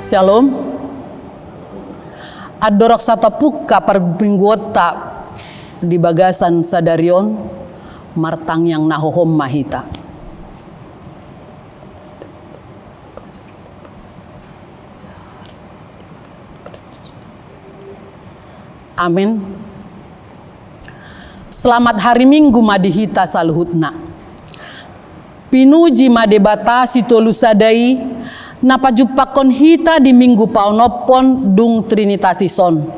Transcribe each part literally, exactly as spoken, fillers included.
Syalom. Andorang satapuka parmingguonta di bagasan sadari on, martangiang na hohom ma hita. Amen. Selamat hari Minggu ma di hita saluhutna. Pinuji ma Debata Sitolu Sada i, na pajumpangkon hita di Minggu paonomhon dung Trinitatis on.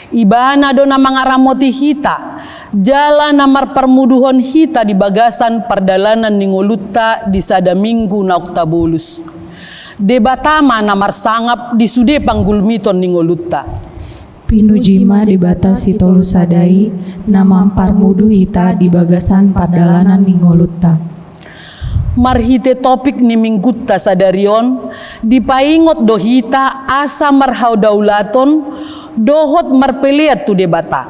Ibana do na mangaramoti hita, jala na marparmuduhon hita di bagasan pardalanan ni ngolunta di sada Minggu naung tabolus. Debata ma na marsangap di sude panggulmiton ni ngolunta. Pinuji ma Debata Sitolu Sada i, na mamparmudu hita di bagasan pardalanan ni ngolunta. Marhite topik ni Minggunta sadari on, dipaingot do hita asa marhadaulaton dohot marpelean tu Debata.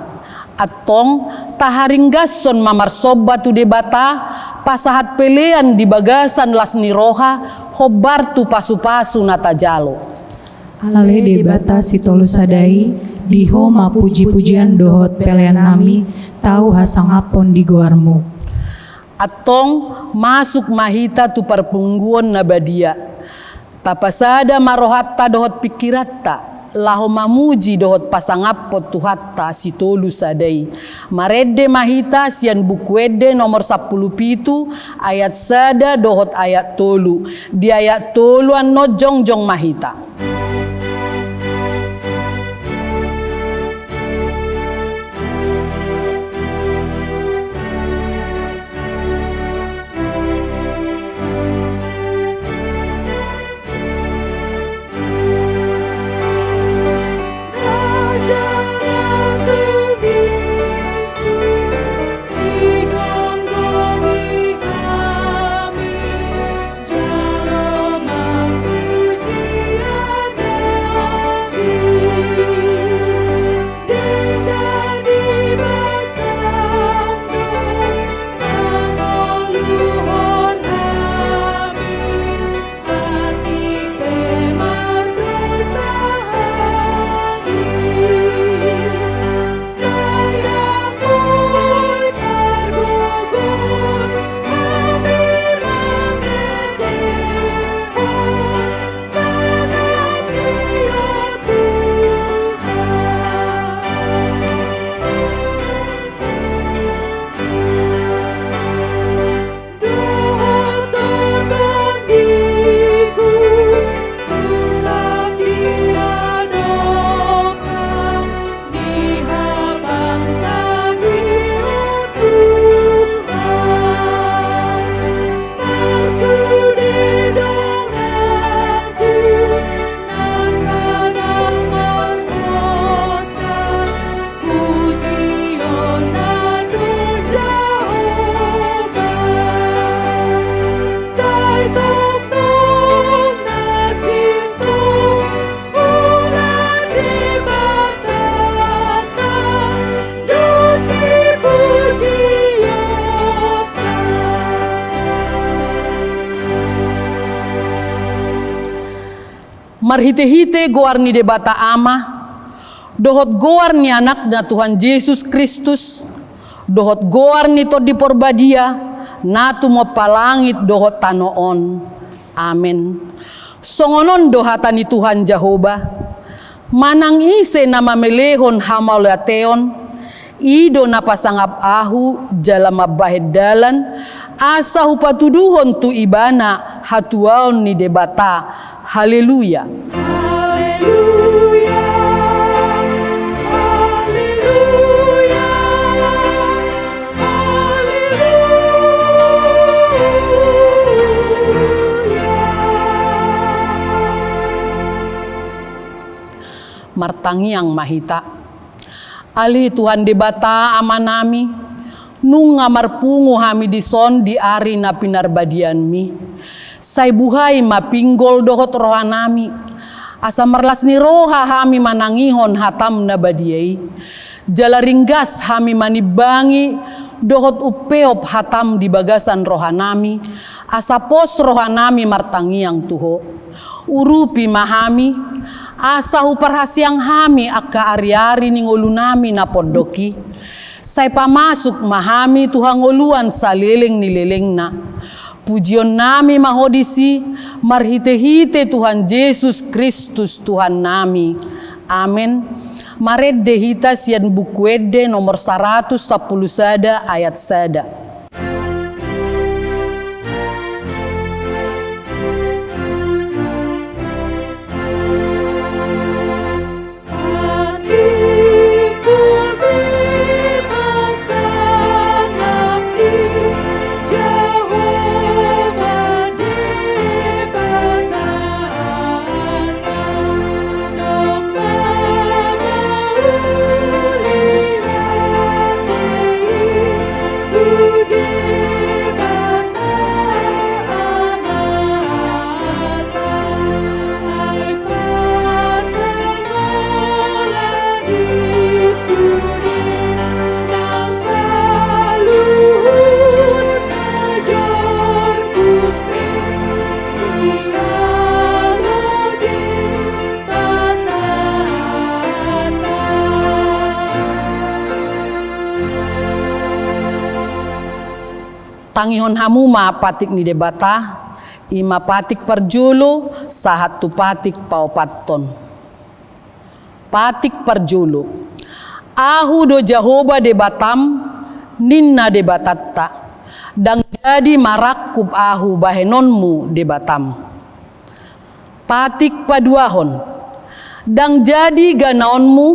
Antong, taharinggashon ma marsomba tu Debata, pasahat pelean di bagasan las ni roha, hombar tu pasupasu na tajalo. Ale Debata Sitolu Sada i, di Ho ma pujipujian dohot peleannami tau hasangapon di goarMu. Antong, masuk ma hita tu parmingguon na badia. Tapasada ma rohanta dohot pingkiranta, laho mamuji dohot pasangaphon Tuhanta Sitolu Sada i. Marende ma hita sian Buku Ende nomor sampulu pitu, ayat sada dohot ayat tolu. Di ayat tolu annon jongjong ma hita. Marhitehite goar ni Debata Ama, dohot goar ni Anakna Tuhan Jesus Kristus, dohot goar ni Tondi Porbadia, na tumompa langit dohot tano on. Amen. Songon on do hata ni Tuhan Jahowa: Manang ise na mamelehon hamauliateon, i do na pasangap Ahu jala mambahen dalan, asa hupatuduhon tu ibana hatuaon ni Debata. Haleluya. Haleluya. Haleluya. Haleluya. Martangiang ma hita. Ale Tuhan Debata Amanami, nunga marpungu hami dison di ari na pinarbadianMi. Sai buhai ma pinggol dohot rohanami, asa marlas ni roha hami manangihon hataM na badia i. Jala ringgas hami manimbangi dohot umpeop hataM di bagasan rohanami, asa pos rohanami martangiang tu Ho. Urupi ma hami, asa huparhaseang hami angka ari-ari ni ngolunami na pondok i. Sai pamasuk ma hami tu hangoluan saleleng ni lelengna. Pujionnami ma Ho disi, marhite-hite Tuhan Jesus Kristus Tuhannami. Amen. Marende hita sian Buku Ende nomor saratus sampulu sada ayat sada. Tangihon hamu ma patik ni Debata, i ma patik parjolo sahat tu patik paopathon. Patik parjolo. Ahu do Jahowa Debatam, ninna Debatanta, ndang jadi marangkup Ahu bahenonmu Debatam. Patik paduahon. Ndang jadi ganaonmu,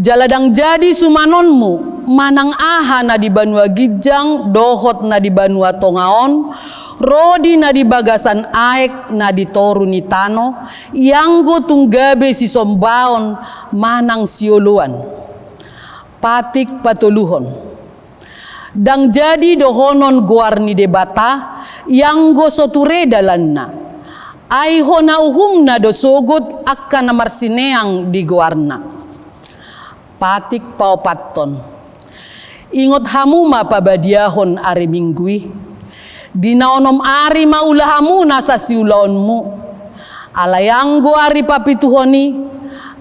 jala ndang jadi sumanonmu, manang aha na di banua ginjang dohot na di banua tonga on, ro di na di bagasan aek na di toru ni tano, ianggo tung gabe sisombaon manang sioloan. Patik patoluhon. Ndang jadi dohonon goar ni Debata, ianggo so ture dalanna. Ai hona uhumna do sogot angka na marsineang di goarna. Patik paopathon. Ingot hamu ma pabadiahon ari Minggu i. Di na onom ari ma ula hamu nasa siulaonmu. Alai anggo ari papituhon i,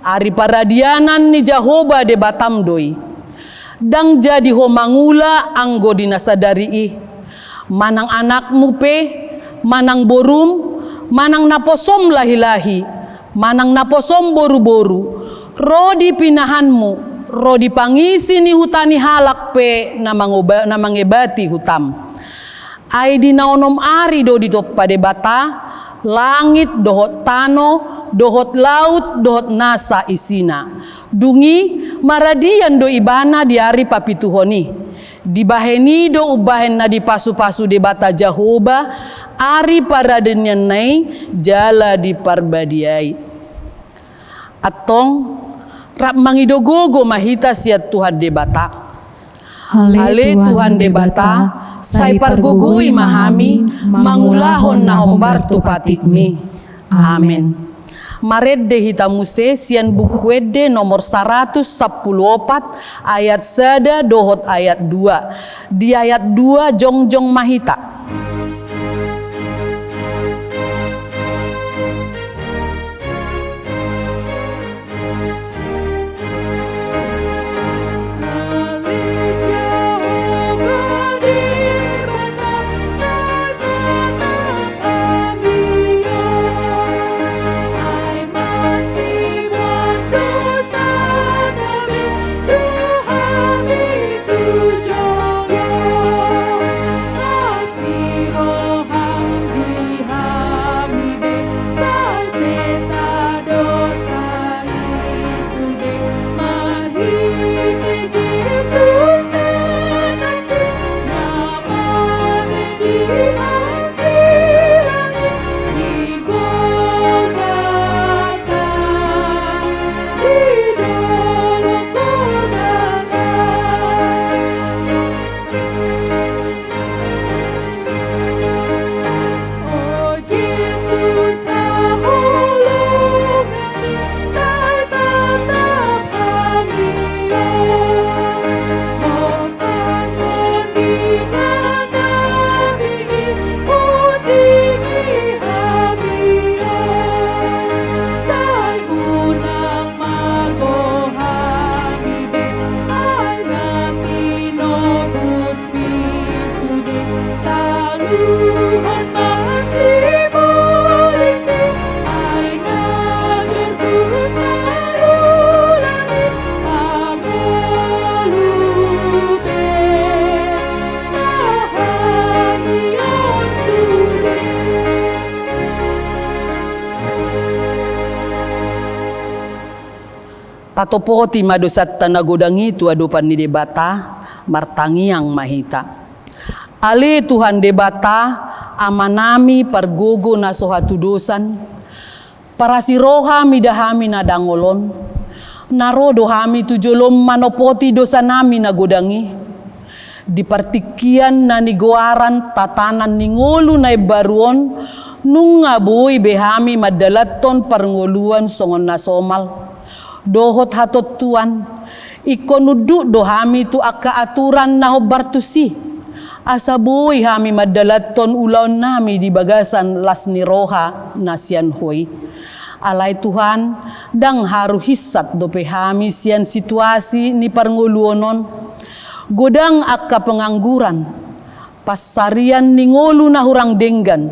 ari paradianan ni Jahowa Debatam do i. Ndang jadi ho mangula anggo di na sadari i. Manang anakmu pe, manang borum, manang naposom lahi-lahi, manang naposom boru-boru, ro di pinahanmu, ro di pangisi ni huta ni halak pe na mangoba-, na mangebati hutam. Ai di na onom ari do ditompa Debata langit dohot tano, dohot laut, dohot nasa isina. Dung i maradian do Ibana di ari papituhon i. Dibahen i do umbahen na dipasu-pasu Debata Jahowa ari paradiananna i jala diparbadiai. Antong, rap mangido gogo ma hita sian Tuhan Debata. Ale Tuhan Debata, sai pargogoi ma hami mangulahon na hombar tu patikmi. Amen. Marende hita muse sian Buku Ende nomor saratus sampulu opat, ayat sada dohot ayat dua. Di ayat dua jongjong ma hita. Atopoti ma dosanta na godang i tu adopan ni Debata, martangiang ma hita. Ale Tuhan Debata, Amanami pargogo na so hatudosan, parasi roha mida hami na dangol on, na ro do hami tu jolom manopoti dosanami na godang i. Di partingkian na nigoaran tatanan ni ngolu na imbaru on, nunga boi be hami mandalanhon parngoluan songon na somal. Dohot hatontuan, ingkon unduk do hami tu angka aturan na hombar tusi, asa boi hami mandalanhon ulaonnami di bagasan las ni roha na sian Ho i. Alai Tuhan, ndang haru hinsat dope hami sian situasi ni parngoluon on. Godang angka pengangguran, pansarian ni ngolu na hurang denggan,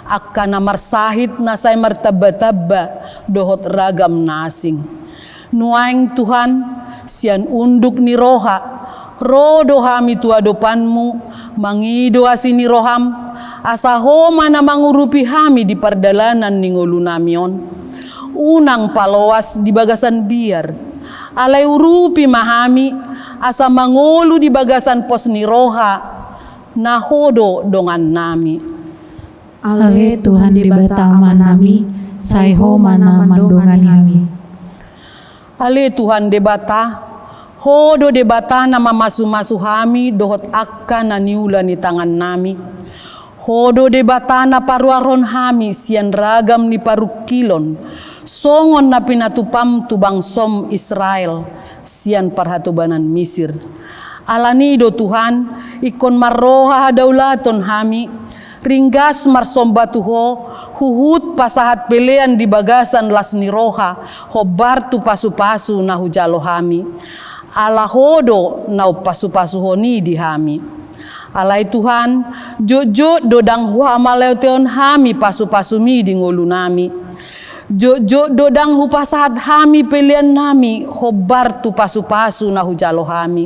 angka na marsahit na sai martambatamba, dohot ragam na asing. Nuaeng Tuhan, sian unduk ni roha, ro do hami tu adopanMu, mangido asi ni rohaM, asa Ho ma na mangurupi hami di pardalanan ni ngolunami on. Unang paloas di bagasan biar, alai urupi ma hami, asa mangolu di bagasan pos ni roha, na Ho do dongannami. Ale Tuhan Debata Amanami, sai Ho ma na mandongani hami. Ale Tuhan Debata, Ho do Debata na mamasumasu hami dohot angka na niula ni tangannami. Ho do Debata na paruarhon hami sian ragam ni parungkilon, songon na pinatupaM tu bangsoM Israel sian parhatobanan Misir. Alani do Tuhan, ingkon marroha hadaulaton hami, ringgas marsomba tu Ho, huhut pasahat pelean di bagasan las ni roha, hombar tu pasupasu na hujalo hami. Ala Ho do na umpasupasuhon i di hami. Alai Tuhan, jotjot do ndang huhamalautehon hami pasupasuMi di ngolunami. Jotjot do ndang hupasahat hami peleannami hombar tu pasupasu na hujalo hami.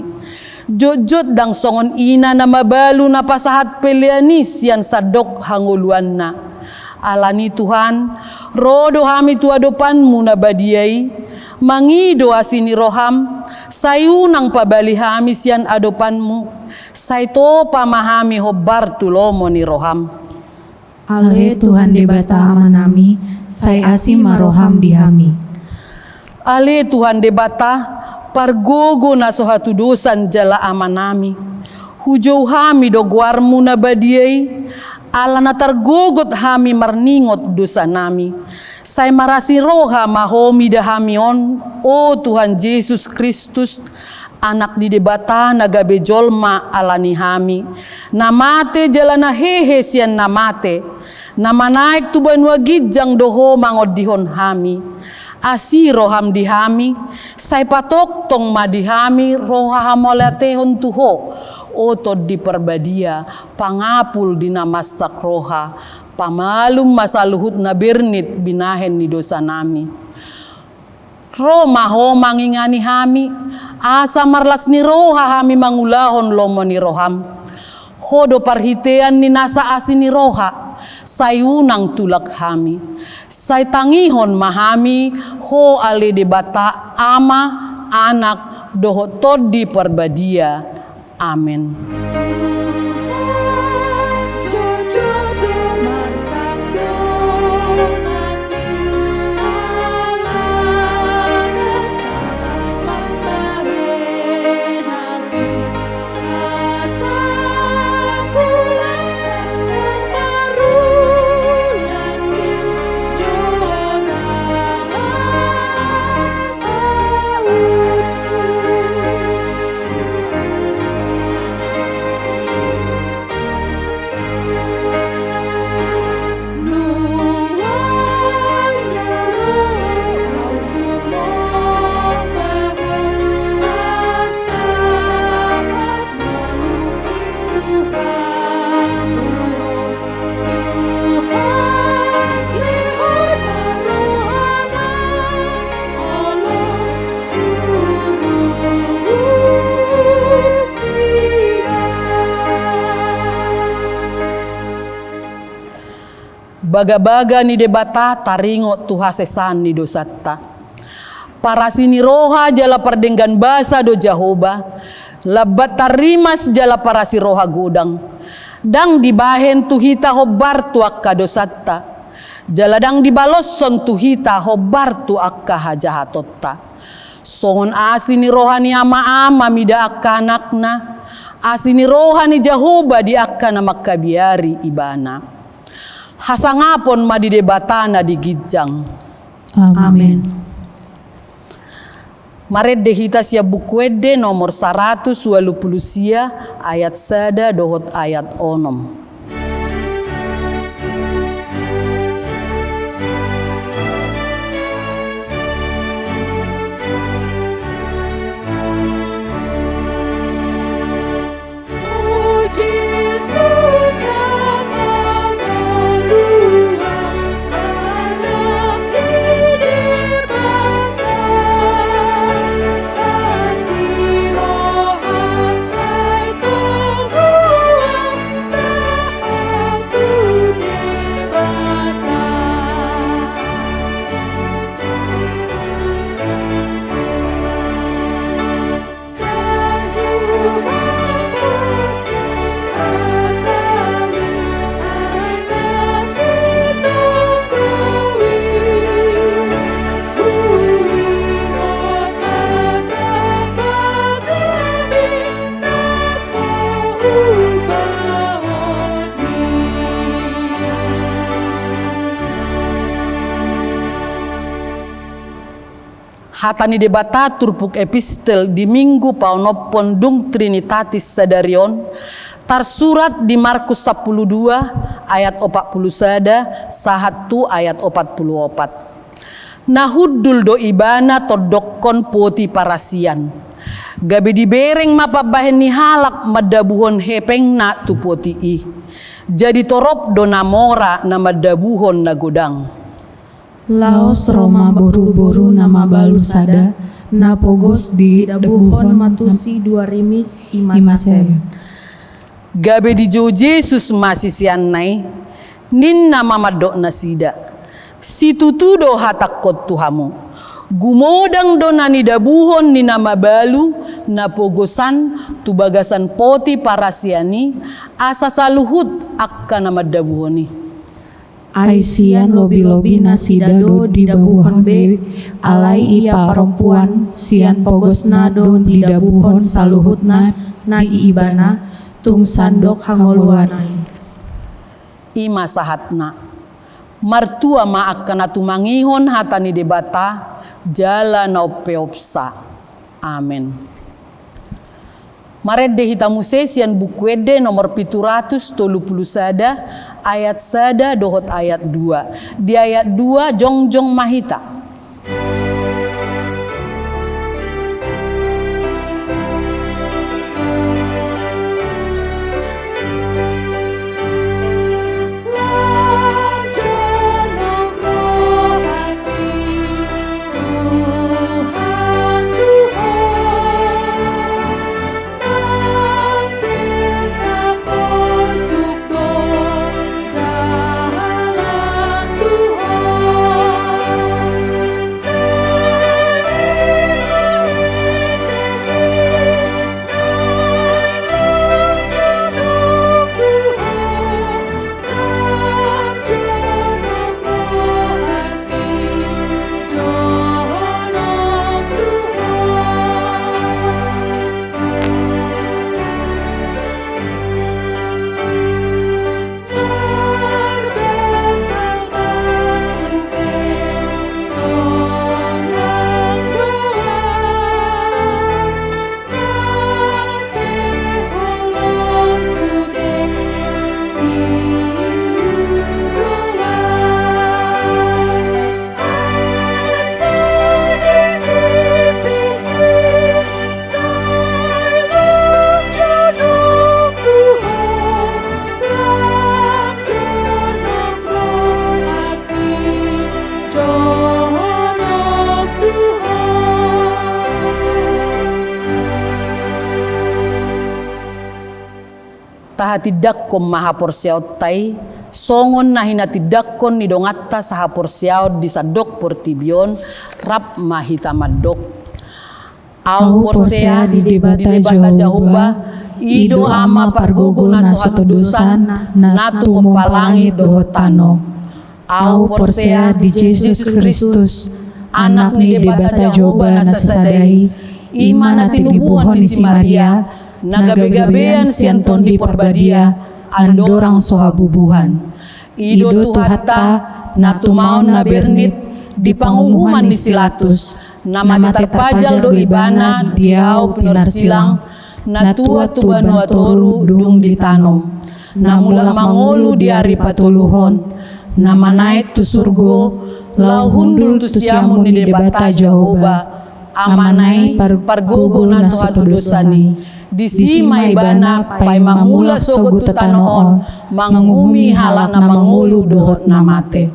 Jotjot ndang songon ina na mabalu na pasahat pelean i sian sandok hangoluanna. Alani Tuhan, ro do hami tu adopanMu na badia i, mangido asi ni rohaM, sai unang pabali hami sian adopanMu, sai topa ma hami hombar tu lomo ni rohaM. Ale Tuhan Debata Amanami, sai asi ma rohaM di hami. Ale Tuhan Debata, pargogo na so hatudosan jala Amanami, hujou hami do goarMu na badia i, ala na targogot hami marningot dosanami. Sai marasi roha ma Ho mida hami on, o Tuhan Jesus Kristus, Anak ni Debata na gabe jolma alani hami, na mate jala na hehe sian na mate, na manaek tu banua ginjang do Ho mangondihon hami. Asi rohaM di hami, sai patongtong ma di hami roha hamauliatehon tu Ho, o Tondi Parbadia, pangapul di na marsak roha, pamalum ma saluhut na bernit binahen ni dosanami. Ro ma Ho mangingani hami, asa marlas ni roha hami mangulahon lomo ni rohaM. Ho do parhitean ni nasa asi ni roha, sai unang tulak hami. Sai tangihon ma hami Ho ale Debata Ama, Anak, dohot Tondi Parbadia. Amen. Bagabaga ni Debata taringot tu hasesaan ni dosanta. Parasi ni roha jala pardenggan basa do Jahowa, lambat tarrimas jala parasi roha godang. Ndang dibahen tu hita hombar tu angka dosanta, jala ndang dibaloshon tu hita hombar tu angka hajahatonta. Songon asi ni roha ni ama-ama mida angka anakna, asi ni roha ni Jahowa di angka na mangkabiari ibana. Hasangapon ma di Debata na di ginjang. Amen. Amen. Marende hita sian Buku Ende nomor saratus ualu pulu sia, ayat sada dohot ayat onom. Hata ni Debata turpuk epistel di Minggu paonomhon dung Trinitatis sadari on tarsurat di Markus sampulu dua ayat opat pulu sada sahat tu ayat opat pulu opat. Na hundul do ibana tondokkon poti parasian. Gabe dibereng ma pambahen ni halak mandabuhon hepengna tu poti i. Jadi torop do na mora na mandabuhon na godang. Laos ro ma boruboru na mabalu sada, na pogos didabuhon ma tusi dua rimis i ma sae. Gabe dijou Jesus ma siseanna i, ninna ma mandok nasida: Situtu do hatangkon tu hamu, gumodang do na nidabuhon ni na mabalu na pogosan tu bagasan poti parasian i, asa saluhut angka na mandabuhon i. Ai sian lobilobi nasida do didabuhon be, alai i parompuan sian pogosna do didabuhon saluhutna na di ibana, tung sandok hangoluan i. I ma sahatna. Martua ma angka na tumangihon hata ni Debata jala na umpeopsa. Amen. Marende hita muse sian Buku Ende nomor pitu ratus tolu pulu sada, ayat sada dohot ayat dua. Di ayat dua jongjong ma hita. Tahatindangkon ma haporseaonta i Songon na hinatindangkon ni donganta sahaporseaon di sandok portibi on, rap ma hita mandok. Ahu porsea di Debata Jahowa, i do Ama pargogo na so hatondosan, na tumompa langit dohot tano. Ahu porsea di Jesus Kristus, Anak ni Debata Jahowa na sasada i, i ma na tinubuhon ni si Maria, na gabegabean sian Tondi Parbadia, andorang so habubuhan. I do Tuhanta, na tumaon na bernit di pangunguman ni si Latus, na mate tarpajal do Ibana di aek pinarsilang, na tuat tu banua toru dung ditanom, na mulak mangolu di ari patoluhon, na manaek tu surgo, laho hundul tu siamun ni Debata Jahowa, Amana i pargogo na so hatondosan i. Disi ma Ibana paima mulak sogot tu tano on, manguhumi halak na mangolu dohot na mate.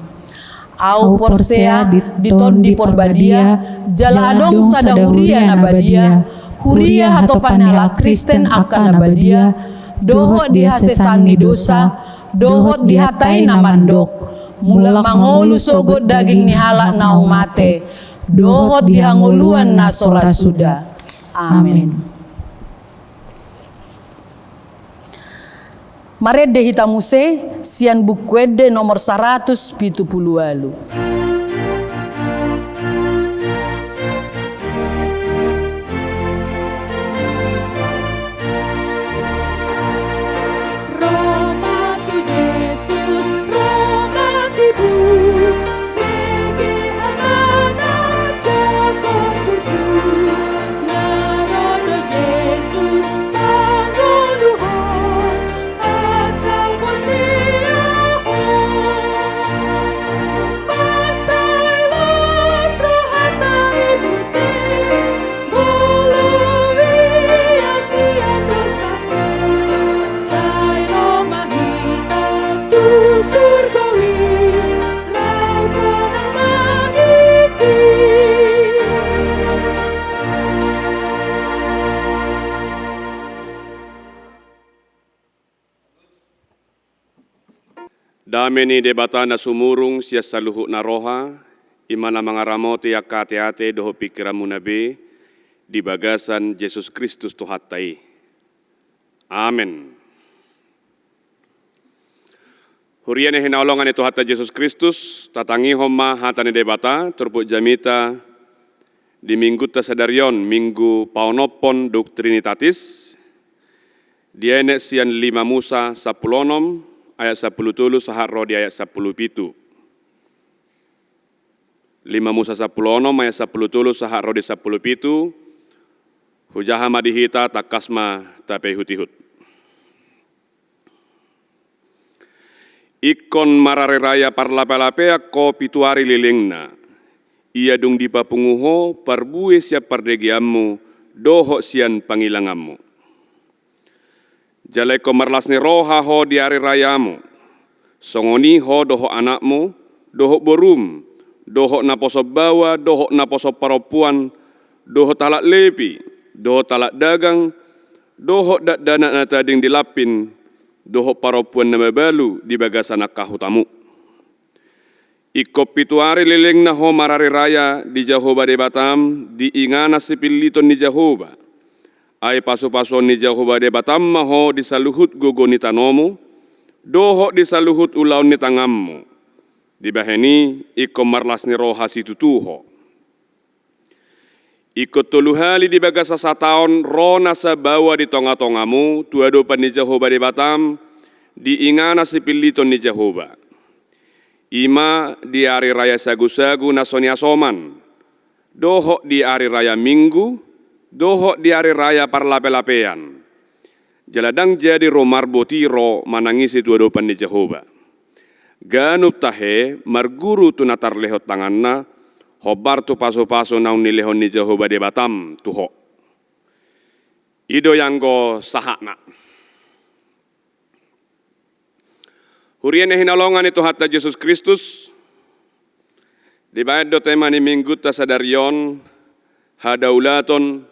Ahu porsea di Tondi Parbadia, jala adong sada huria na badia, huria hatopan ni halak Kristen angka na badia, dohot di hasesaan ni dosa, dohot di hata i na mandok, mulak mangolu sogot daging ni halak naung mate, dohot di hangoluan na so ra suda. Amen. Marende hita muse sian Buku Ende nomor saratus pitu pulu ualu. Ro ma tu Jesus, ro ma tibu, bege hatana jangkon burju, na ro do Jesus pangoluhon, asa porsea ho. Mansai las rohanta i muse, molo ia sian dosa, sai ro ma hita tu surgo i, laho sonang ma disi. Dame ni Debata na sumurung sian saluhutna roha, i ma na mangaramoti angka ateate dohot pingkiranmuna be di bagasan Jesus Kristus Tuhanta i. Amen. Huria na hinaholongan ni Tuhanta Jesus Kristus, tatangihon ma hata ni Debata, turpuk jamita di Minggunta sadari on, Minggu paonomhon dung Trinitatis, dienet sian lima Musa sampulu onom ayat sampulu tolu sahat ro di ayat sampulu pitu. Lima Musa sampulu onom ayat sampulu tolu sahat ro di sampulu pitu. Hujaha ma di hita, tangkas ma tapaihutihut. Ingkon marari raya parlapelapean ho pitu ari lelengna, ia dung dipapungu ho parbue sian pardegeanmu dohot sian pangilanganmu. Jala ingkon marlas ni roha ho di ari rayamu, songon i ho dohot anakmu, dohot borum, dohot naposo baoa, dohot naposo parompuan, dohot halak Lepi, dohot halak dagang, dohot dakdanak na tading di lampin, dohot parompuan na mabalu di bagasan angka hutamu. Ingkon pitu ari lelengna ho marari raya di Jahowa Debatam di inganan sipilliton ni Jahowa. Ai pasupasuon ni Jahowa Debatam ma ho di saluhut gogo ni tanomu, dohot di saluhut ulaon ni tanganmu. Dibahen i ingkon marlas ni roha situtu ho. Ingkon tolu hali di bagasan sataon ro nasa baoa di tongatongamu tu adopan ni Jahowa Debatam di inganan sipilliton ni Jahowa. I ma di ari raya sagusagu na so niasoman, dohot di ari raya Minggu, dohot di ari raya parlapelapean. Jala ndang jadi ro marboti ro manang ise tu adopan ni Jahowa. Ganup tahe marguru tu na tarlehon tanganna, hombar tu pasupasu naung nilehon ni Jahowa Debatam tu ho. I do i anggo sahatna. Huria na hinaholongan ni Tuhanta Jesus Kristus, dibahen do tema ni Minggunta sadari on, hadaulaton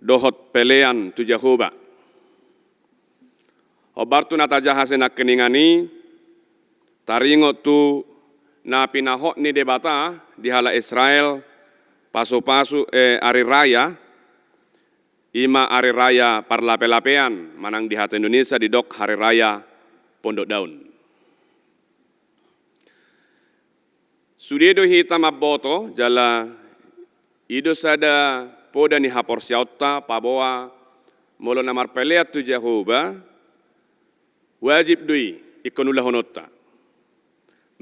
dohot pelean tu Jahowa. Hombar tu na tajaha sian nangkiningan i, Taringot tu na pinahot ni Debata di halak Israel, pasu-pasu, eh, ari raya, ima ari raya parlape-lapean, manang di hata Indonesia didok hari raya Pondok Daun. Sude do hita mamboto jala i do sada poda ni haporseaonta, paboa molo na marpelean tu Jahowa, wajib do i ingkon ulahononta.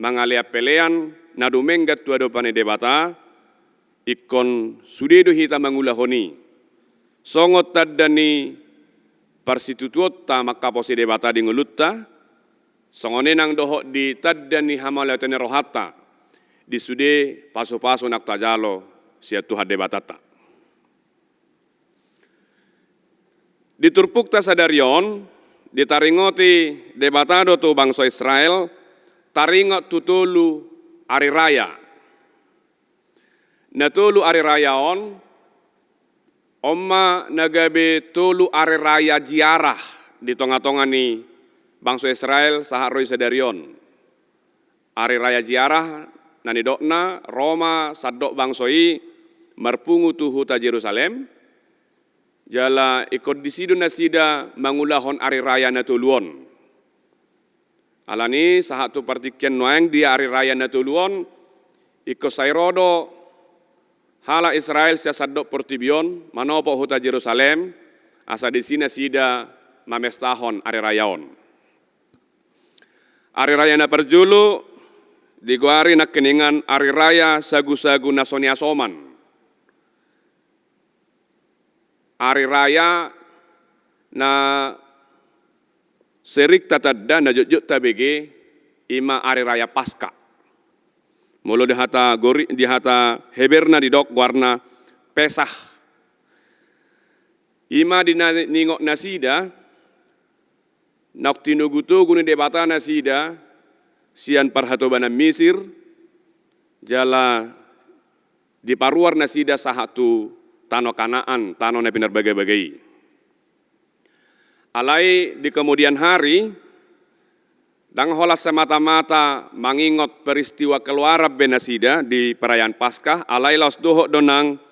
Mangalean pelean na dumenggan tu adopan ni Debata, ingkon sude do hita mangulahon i. Songon tanda ni parsitutuonta mangkaposi Debata di ngolunta, songon i nang dohot di tanda ni hamauliateon ni rohanta di sude pasu-pasu naung tajalo sian Tuhan Debatanta. Di turpukta sadari on, ditaringoti Debata do tu bangso Israel taringot tu tolu ari raya. Na tolu ari raya on, on ma na gabe tolu ari raya ziarah di tonga-tonga ni bangso Israel sahat ro di sadari on. Ari raya ziarah na nidokna, ro ma sandok bangso i marpungu tu huta Jerusalem, jala ingkon disi do nasida mangulahon ari raya na tolu on. Alani sahat tu partingkian nuaeng di ari raya na tolu on, ingkon sai ro do halak Israel sian sandok portibi on manopot huta Jerusalem, asa disi nasida mamestahon ari raya on. Ari raya na parjolo digoari nangkiningan ari raya sagu-sagu na so niasoman. Ari raya na sering tatanda, na jotjot tabege, ima ari raya Paska. Molo di hata Gori-, di hata Heberna didok goarna Pesah. Ima di na niingot nasida, naung tinogu-togu ni Debata nasida sian parhatobanan Misir, jala diparuar nasida sahat tu tano Kanaan, tano na pinarbaga-baga i. Alai di kemudian hari, ndang holan semata-mata mangingot peristiwa keluaran be nasida di perayaan Paskah, alai laos dohot do nang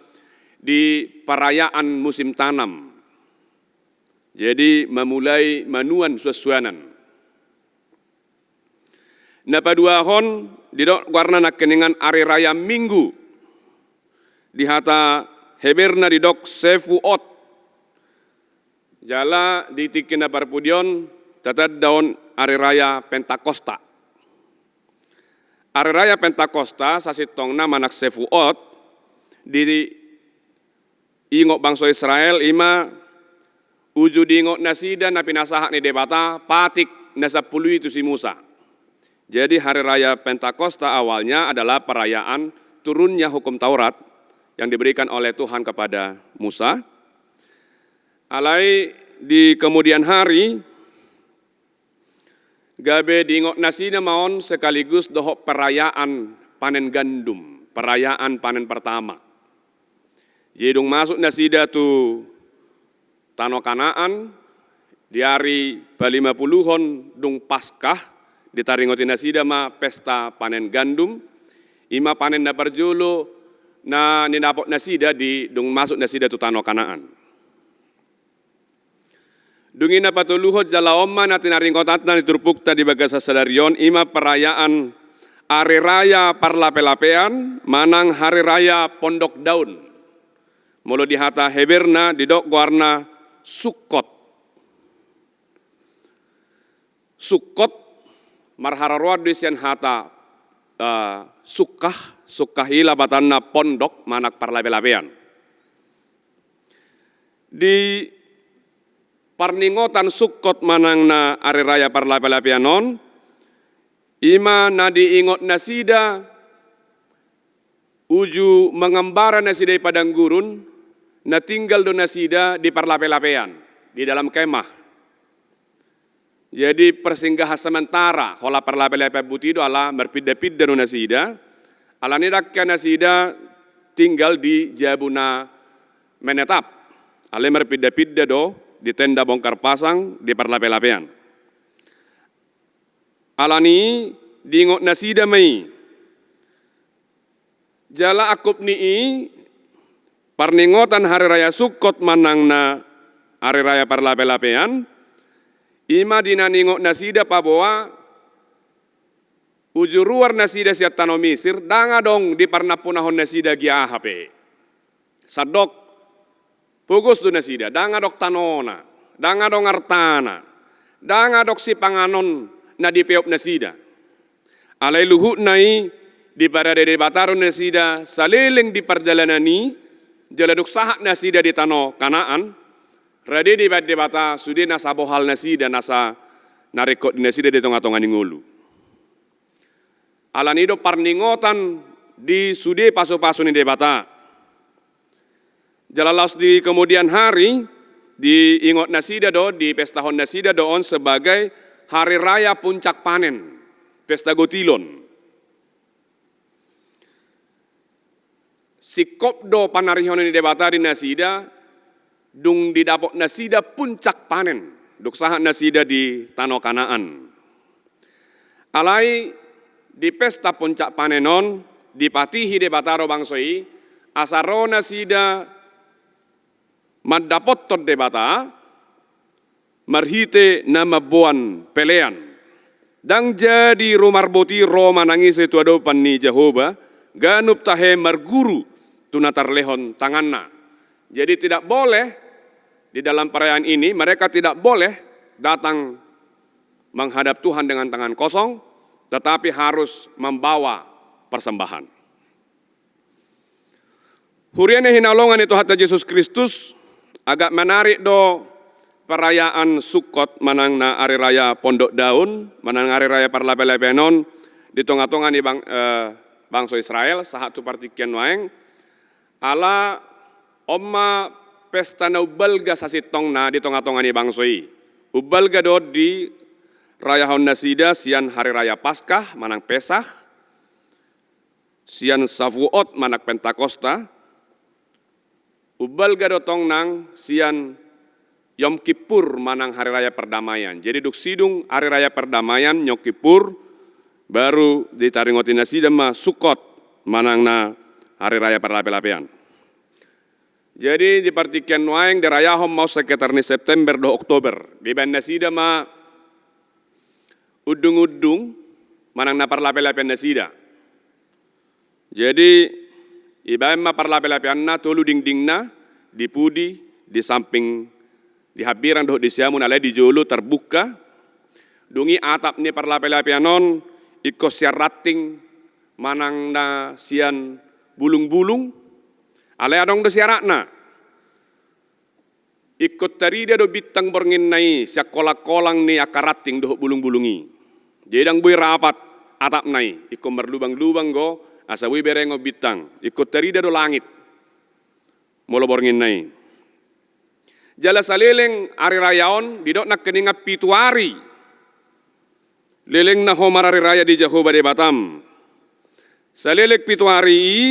di perayaan musim tanam. Jadi, memulai manuan suansuanan. Na paduahon, didok goarna nangkiningan ari raya Minggu. Di hata Heberna didok Sefuot. Jala di tingki na parpudi on, tatanda on ari raya Pentakosta. Ari raya Pentakosta, sasintongna manang Sefuot, di ingot bangso Israel, ima uju diingot nasida na pinasahat ni Debata patik na sampulu i tu si Musa. Jadi, hari raya Pentakosta awalnya adalah perayaan turunnya hukum Taurat yang diberikan oleh Tuhan kepada Musa. Alai di kemudian hari, gabe diingot nasida ma on sekaligus dohot perayaan panen gandum, perayaan panen pertama. Jadi dung masuk nasida tu tano Kanaan, di ari palima puluhon dung Paskah, ditaringoti nasida ma pesta panen gandum, ima panen na parjolo na nidapot nasida di dung masuk nasida tu tano Kanaan. Dung i na patoluhon jala on ma na tinaringotanta di turpukta di bagasan sadari on, ima perayaan ari raya parlape-lapean manang hari raya Pondok Daun. Molo di hata Heberna didok goarna Sukkot. Sukkot marharoroan do i sian hata, eh, sukkah, sukkah i lapatanna pondok manang parlape-lapean. Di parningotan Sukkot manang na ari raya parlape-lapean on, ima na diingot nasida uju mangambara nasida i padang gurun, na tinggal do nasida di parlape-lapean, di dalam kemah. Jadi, persinggahan sementara, holan parlape-lapean buti do ala marpinda-pinda do nasida, alani dangka nasida tinggal di jabu na menetap, alai marpinda-pinda do di tenda bongkar pasang di parlape-lapean. Alani diingot nasida ma i. Jala angkup ni i, parningotan Hari Raya Sukkot manang na Hari Raya Parlape-lapean, i ma di na niingot nasida paboa uju ruar nasida sian tano Misir, ndang adong diparnampunahon nasida gia aha pe. Sandok pogos do nasida, ndang adong tanona, ndang adong artana, ndang adong sipanganon na dipeop nasida. Alai luhutna i diparade Debata do nasida saleleng di pardalanan i, jala dung sahat nasida di tano Kanaan, rade dibahen Debata sude nasa bohal nasida, nasa na ringkot di nasida di tonga-tonga ni ngolu. Alani i do parningotan di sude pasu-pasu ni Debata. Jala laos di kemudian hari, diingot nasida do, dipestahon nasida do on sebagai hari raya puncak panen, pesta gotilon. Singkop do panarihonon ni Debata di nasida, dung didapot nasida puncak panen, dung sahat nasida di tano Kanaan. Alai di pesta puncak panen on, dipatihi Debata do bangso i, asa ro nasida mandapothon Debata, marhite na mamboan pelean. Ndang jadi rumarbot i ro manang ise tu adopan ni Jahowa, ganup tahe marguru tu na tarlehon tanganna. Jadi tidak boleh di dalam perayaan ini, mereka tidak boleh datang menghadap Tuhan dengan tangan kosong, tetapi harus membawa persembahan. Huria na hinaholongan ni Tuhanta Jesus Kristus, agak menarik do perayaan Sukkot manang na ari raya Pondok Daun, manang ari raya Parlape-lapean on di tonga-tonga ni bang-, eh, bangso Israel, sahat tu partingkian nuaeng, ala on ma pesta na umbalga sasintongna di tonga-tonga ni bangso i. Umbalga do dirayahon nasida sian hari raya Paskah manang Pesah, sian Savuot manang Pentakosta, umbalga do tong nang sian Yom Kippur manang Hari Raya Perdamaian. Jadi dung sidung Hari Raya Perdamaian, Yom Kippur, baru ditaringoti nasida ma Sukkot manang na Hari Raya Parlape-lapean. Jadi di partingkian nuaeng dirayahon ma on sekitar ni September dohot Oktober. Dibaen nasida ma undung-undung manang na parlape-lapean nasida. Jadi dibaen ma parlape-lapeanna tolu dingdingna, di pudi, di samping, di hambirang dohot di siamun, alai di jolo tarbuka. Dung i atap ni parlape-lapean on ingkon sian ranting manang na sian bulung-bulung, alai adong do siaratna. Ingkon tarida do bintang bornginna i sian kolang-kolang ni angka ranting dohot bulung-bulung i. Jadi ndang boi rapat atapna i, ingkon marlubang-lubang do asa boi berengon bintang. Ingkon tarida do langit molo bornginna i. Jala saleleng ari raya on, didok nangkiningan pitu ari lelengna ho marari raya di Jahowa Debatam. Saleleng pitu ari i,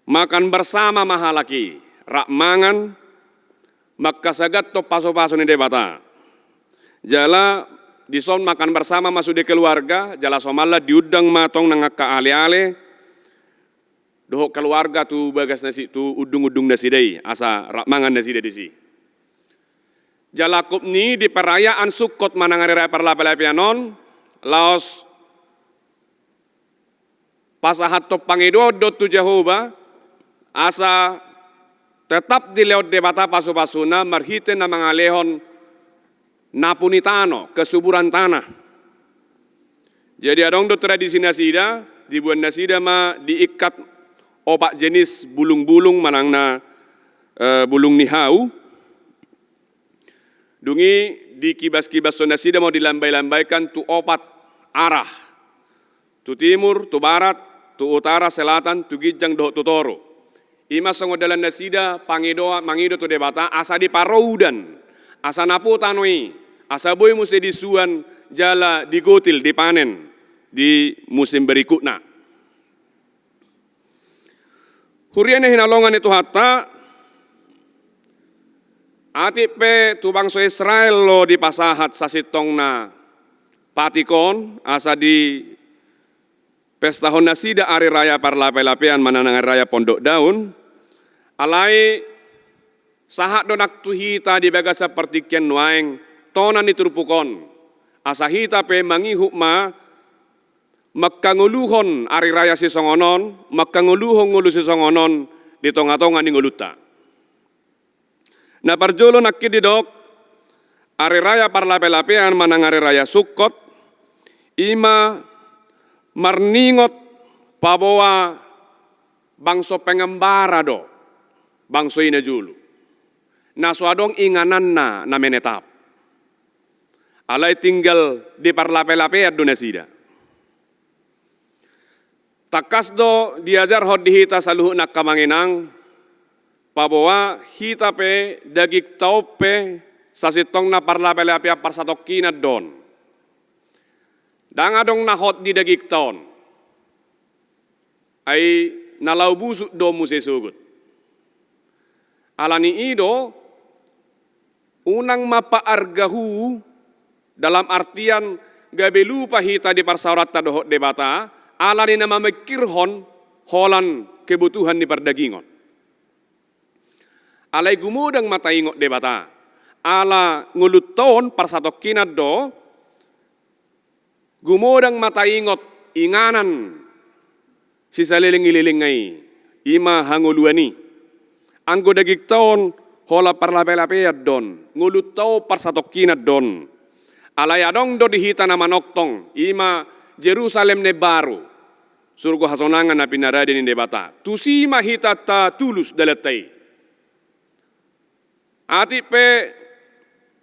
makan bersama ma halak i, rap mangan, mangkasagathon pasu-pasu ni Debata. Jala dison makan bersama ma sude keluarga, jala somalna diundang ma tong nang angka ale-ale dohot keluarga tu bagas nasi-, tu undung-undung nasida i, asa rap mangan nasida disi. Jala angkup ni i di perayaan Sukkot manang ari raya parlape-lapean on, laos pasahathon pangidoan do tu Jahowa, asa tetap dilehon Debata pasu-pasuna marhite na mangalehon napu ni tano, kesuburan tanah. Jadi adong do tradisi nasida, diboan nasida ma diikat opat jenis bulung-bulung manang na, eh, bulung ni hau. Dung i dikibas-kibashon nasida ma, dilambai-lambaikan tu opat arah. Tu timur, tu barat, tu utara, selatan, tu ginjang dohot tu toru. I ma songon dalan nasida pangidoan, mangido tu Debata asa diparo udan, asa napu tano i, asa boi muse disuan jala digotil, dipanen di musim berikutna. Huria na hinaholongan ni Tuhanta, atik pe tu bangso Israel do dipasahat sasintongna patik on asa dipestahon nasida ari raya parlape-lapean manang ari raya pondok daun. Alai sahat do nang tu hita di bagasan partingkian nuaeng tona ni turpuk on, asa hita pe mangihut ma mangkangoluhon ari raya sisongon on, mangkangoluhon ngolu sisongon on di tonga-tonga ni ngolunta. Na parjolo nangkin didok, ari raya parlape-lapean manang ari raya Sukkot, i ma marningot paboa bangso pengembara do bangso i najolo, na so adong ingananna na menetap. Alai tinggal diparlape-lapean do nasida. Tangkas do diajarhon di hita saluhutna angka amang inang, paboa hita pe dagingta on pe sasintongna parlape-lapean parsatongkinan do on. Ndang adong na hot di dagingta on. Ai na laho busuk do muse sogot. Alani i do, unang ma paargahu, dalam artian gabe lupa hita di parsaoranta dohot Debata, alani na mamingkirhon holan kebutuhan ni pardagingon. Alai gumodang ma taingot Debata, ala ngolunta on parsatongkinan do, gumodang ma taingot inganan sisaleleng ni lelengna i, i ma hangoluan i. Anggo dagingta on holan parlape-lapean do on, ngolunta on parsatongkinan do on. Alai adong do di hita na manongtong, i ma Jerusalem na imbaru, surgo hasonangan na pinarade ni Debata. Tusi ma hita tatulus dalanta i. Atik pe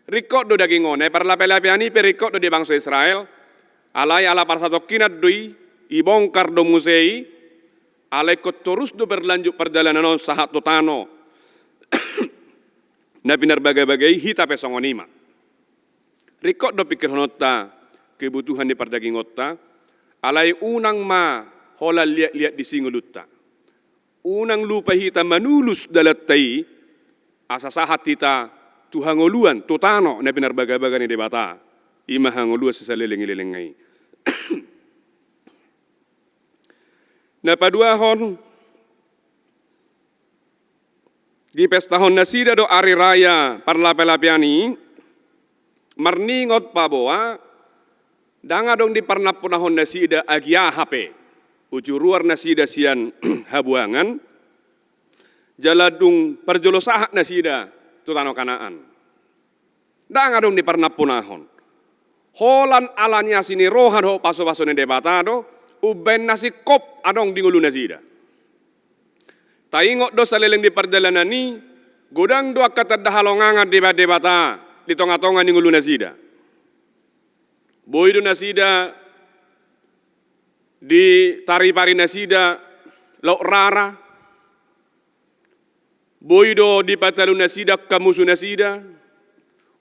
ringkot do daging on, ai parlape-lapean i pe ringkot do di bangso Israel, alai ala parsatongkinan do i, ibongkar do muse i, alai ingkon torus do berlanjut pardalanan on sahat tu tano na pinarbagabaga i. Hita pe songon i ma. Ringkot do pingkirhononta kebutuhan ni pardagingonta, alai unang ma holan liat-liat disi ngolunta. Unang lupa hita manulus dalanta i, asa sahat hita tu hangoluan, tu tano na pinarbagabaga ni Debata, i ma hangoluan sisaleleng ni lelengna i. Na paduahon, dipestahon nasida do ari raya parlape-lapean i, marningot paboa ndang adong diparnampunahon nasida agia hape, uju ruar nasida sian habuangan, jala dung parjolo sahat nasida tu tano Kanaan. Ndang adong diparnampunahon. Holan ala ni asi ni roha dohot pasupasu ni Debata do umbaen na singkop adong di ngolu nasida. Taingot do saleleng ni pardalanan i, godang do angka tanda halongangan dibaen Debata di tonga-tonga ni ngolu nasida. Boi do nasida ditaripari nasida laut rara, boi do dipatalu nasida angka musu nasida,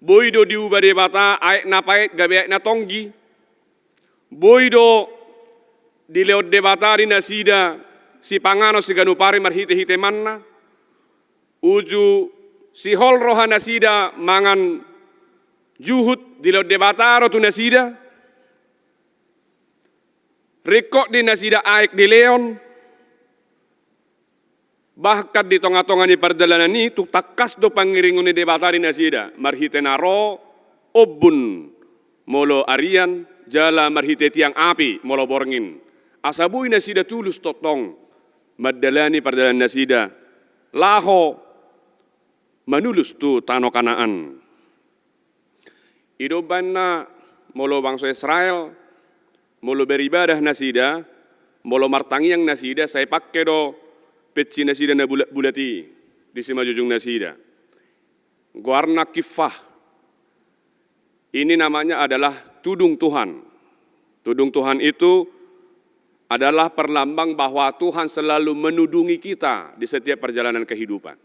boi do diuba Debata aek na paet gabe aek na tonggi, boi do dilehon Debata di nasida sipanganon siganup ari marhite-hite manna, uju sihol roha nasida mangan juhut dilehon Debata do tu nasida, ringkot di nasida aek dilehon, bahkan di tonga-tonga ni pardalanan i tung tangkas do pangiringon ni Debata di nasida, marhite na ro ombun molo arian, jala marhite tiang api molo borngin. Asa boi nasida tulus tongtong mandalani pardalanan nasida laho manulus tu tano Kanaan. I do umbaen na molo bangso Israel, molo beribadah nasida, molo martangiang nasida, sai pangke do pensi nasida na bulat-bulat i di simanjujung nasida. Goarna kiffah. Ini namanya adalah tudung Tuhan. Tudung Tuhan itu adalah perlambang bahwa Tuhan selalu menudungi kita di setiap perjalanan kehidupan.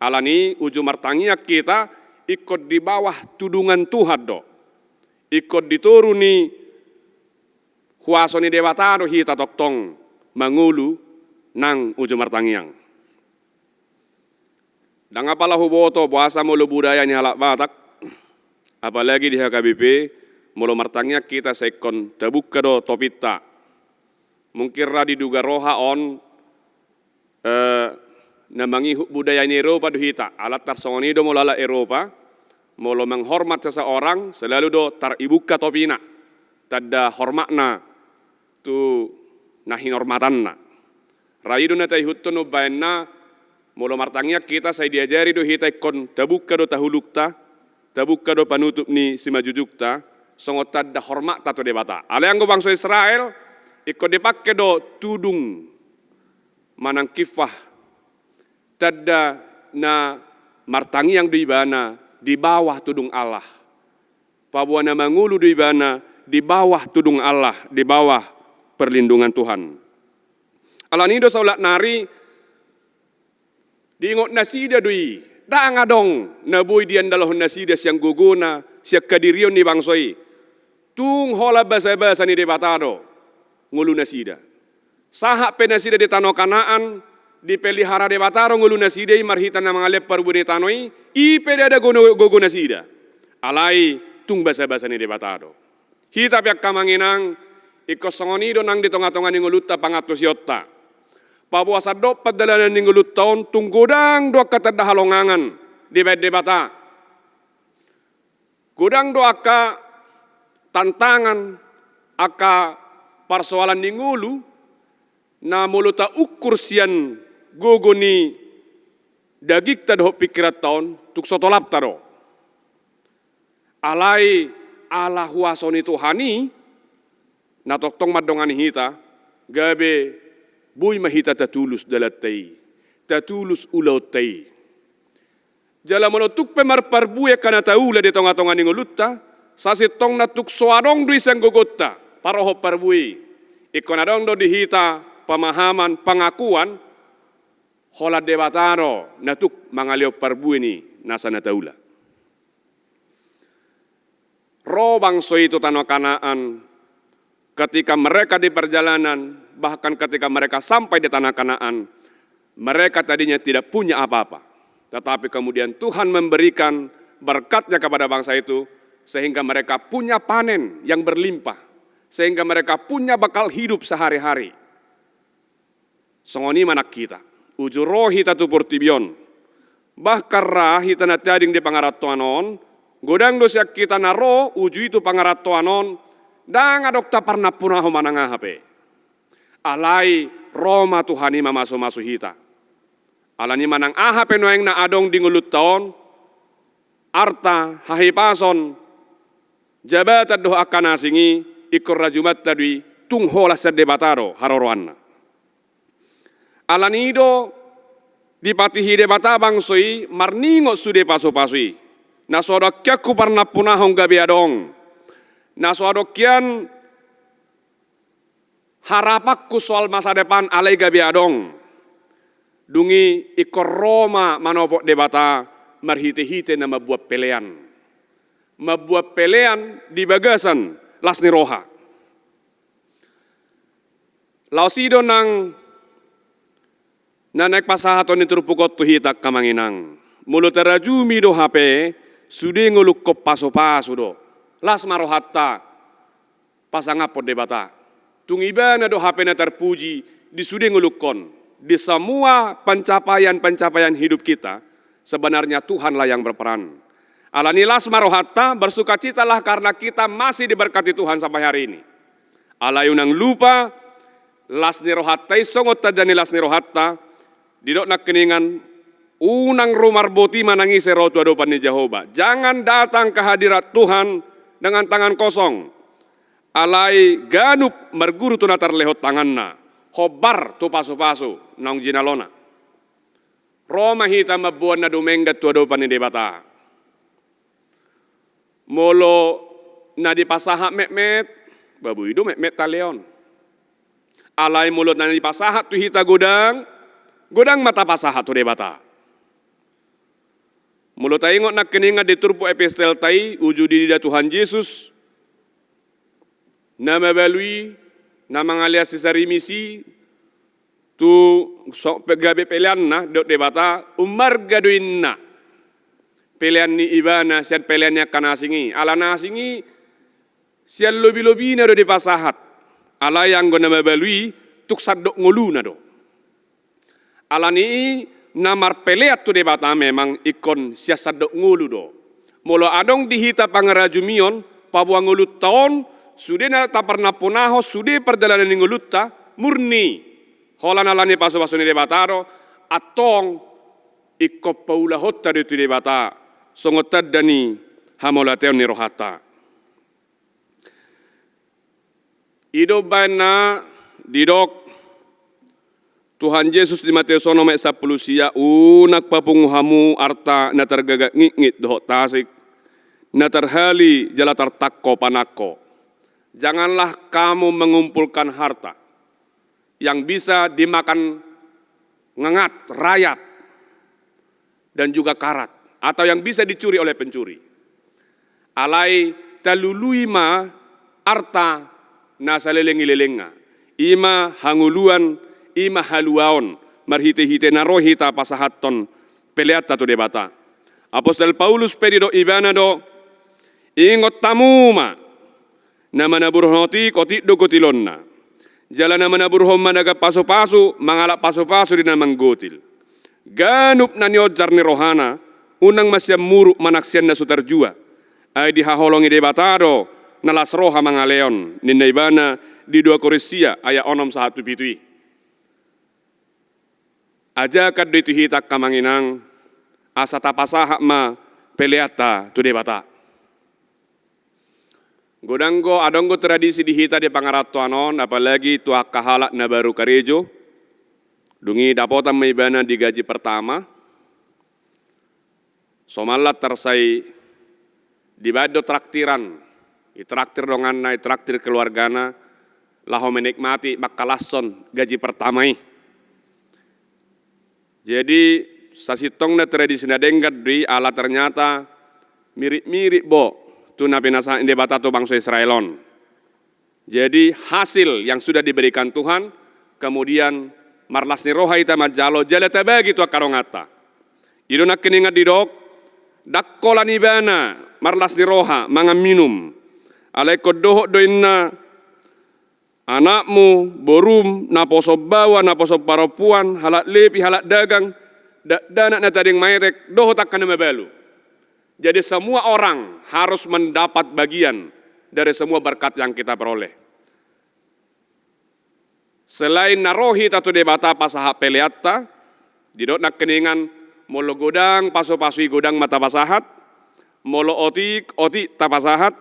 Alani i uju martangiang hita, ingkon di bawah tudungan Tuhan do. Ingkon di toru ni huaso ni Debata do hita tongtong mangolu nang uju martangiang. Ndang apala huboto boasa molo budaya ni halak Batak, apalagi di H K B P, Molo martangiang hita sai ingkon tabuka do topinta. Mungkin ra diduga roha on, eh, na mangihut budaya ni Eropa do hita, ala tarsongon i do molo halak Eropa, molo menghormat seseorang selalu do taribuka topina, tanda hormatna tu na hinormatanna. Ra i do na taihuthon umbahen na molo martangiang hita sai diajari do hita ingkon tabuka do tahulukta, tabuka do panutup ni simanjujungta, songon tanda hormatta tu Debata. Alai anggo bangso Israel, ingkon dipangke do tudung manang kiffah, tanda na martangiang do ibana di bawah tudung Allah. Paboa na mangolu do ibana di bawah tudung Allah, di bawah perlindungan Tuhan. Alani do saulak nari diingot nasida do i, ndang adong na boi diandalhon nasida sian gogona, sian hadirion ni bangso i. Tung holan basabasa ni Debata do ngolu nasida. Sahat pe nasida di tano Kanaan, dipelihara Debata do ngolu nasida i marhite na mangalehon parbue ni tano i, i pe ndada gogo nasida. Alai tung basabasa ni Debata do. Hita pe angka amang inang, ingkon songon i do nang di tongatonga ni ngolunta pangantusionta. Paboa sandok pandalanan ni ngolunta on tung godang do angka tanda halongangan dibahen Debata. Godang do angka tantangan, angka parsoalan ni ngolu, na molo taukur sian gogo ni dagingta dohot pingkiranta on, tung so tolapta do. Alai ala huaso ni Tuhan i, na tongtong mandongani hita, gabe boi ma hita tatulus dalanta i, tatulus ulaonta i. Jala molo tung pe marparbue angka na taula di tongatonga ni ngolunta, sasintongna tung so adong do i sian gogonta, parohon parbue i. Ingkon adong do di hita pemahaman, pengakuan, holan Debata do na tung mangalehon parbue ni nasa na taula. Ro bangso i tu tano Kanaan, ketika mereka di perjalanan, bahkan ketika mereka sampai di tanah Kanaan, mereka tadinya tidak punya apa-apa. Tetapi kemudian Tuhan memberikan berkat-Nya kepada bangsa itu, sehingga mereka punya panen yang berlimpah, sehingga mereka punya bekal hidup sehari-hari. Songon i ma nang hita. Uju ro hita tu portibi on, bahkan ra hita na tading di pangarantoan on, godang do sian hita na ro uju i tu pangarantoan on, ndang adong taparnampunahon manang aha pe. Alai ro ma Tuhan i mamasumasu hita. Alani manang aha pe nuaeng na adong di ngolunta on, arta, hahipason, jabatan dohot angka na asing i, ingkon rajumanta do i, tung holan sian Debata do haroroanna. Alani i do dipatihi Debata bangso i marningot sude pasupasu i. Na so adong hian huparnampunahon gabe adong. Na so adong hian harapanku soal masa depan alai gabe adong. Dung i ingkon ro ma manopot Debata marhitehite na mambuat pelean. Mambuat pelean di bagasan las ni roha. Laos i do nang na naeng pasahaton ni turpuk on tu hita angka amang inang. Molo tarajumi do hape, sude ngolungkon pasupasu do. Las ma rohanta pasangaphon Debata. Tung Ibana do hape na tarpuji di sude ngolungkon. Di semua pencapaian-pencapaian hidup kita, sebenarnya Tuhanlah yang berperan. Alani las ma rohanta, bersukacitalah karena kita masih diberkati Tuhan sampai hari ini. Alai unang lupa, las ni rohanta i songon tanda ni las ni rohanta, didok nangkiningan, unang ro marboti manang ise ro tu adopan ni Jahowa. Jangan datang ke hadirat Tuhan dengan tangan kosong. Alai ganup marguru tu na tarlehon tanganna, hombar tu pasupasu naung jinalona. Ro ma hita mamboan na dumenggan tu adopan ni Debata. Molo na dipasahat metmet, ba boi do metmet talehon. Alai molo na dipasahat tu hita godang, godang ma tapasahat tu Debata. Molo taingot nangkiningan di turpuk epistelta i, uju diida Tuhan Jesus na mabalu i, na mangalean si Sarimis i, tu so, pe, gabe peleanna, didok Debata, ummarga do inna pelean ni Ibana sian pelean ni angka na asing i. Ala na asing i Sian lobi-lobina do dipasahat, alai anggo na mabalu i tung sandok ngoluna do. Alani i na marpelean tu Debata memang ingkon sian sandok ngolu do. Molo adong di hita pangarajumion, paboa ngolunta on, sude na taparnampunahon, sude pardalanan ni ngolunta, murni holan alani pasu-pasu ni Debata do, antong ingkon paulahonta do tu Debata, songon tanda ni hamauliateon ni rohanta. I do umbahen na didok Tuhan Jesus di Mateus onom ayat sampulu sia, unang papungu hamu arta na targagak ngitngit dohot tasik, na tarhali jala tartangko panangko. Janganlah kamu mengumpulkan harta yang bisa dimakan ngengat, rayap, dan juga karat, atau yang bisa dicuri oleh pencuri. Alai talului ma arta na saleleng ni lelengna. I ma hangoluan, i ma haluaon, marhite-hite na ro hita pasahathon peleanta tu Debata. Apostel Paulus pe didok ibana do, ingot hamu ma, na manaburhon otik, otik do gotilonna. Jala na manaburhon managan pasu-pasu, mangalap pasu-pasu di na manggotil. Ganup na nionjar ni rohana, unang ma sian muruk manang sian na so tarjua. Ai dihaholongi Debata do na las roha mangalehon, ninna ibana di dua Korintia ayat onom sahat tu pitu i. Ajakan do i tu hita angka amang inang, asa tapasahat ma peleanta tu Debata. Godang do, adong do tradisi di hita di pangarantoan on, apalagi tu angka halak na baru karejo, dung i dapotan ma ibana di gaji pertama. Somalna tarsai dibaen do traktiran, ditraktir donganna, ditraktir keluargana, laho menikmati mangkalashon gaji pertama i. Jadi sasintongna tradisi na denggan do i, ala ternyata mirip-mirip do tu na pinasahat ni Debata tu bangso Israel on. Jadi hasil yang sudah diberikan Tuhan, kemudian marlas ni roha hita manjalo, jala tabagi tu angka donganta. I do nangkiningan didok, ndang holan ibana marlas ni roha mangan minum. Alai ingkon dohot do inna anakmu, borum, naposo baoa, naposo parompuan, halak lepi, halak dagang, dakdanak na tading maetek, dohot angka na mabalu. Jadi semua orang harus mendapat bagian dari semua berkat yang kita peroleh. Selain na ro hita tu Debata pasahat peleanta, didok nangkiningan, molo godang pasu-pasu i godang ma tapasahat, molo otik, otik tapasahat,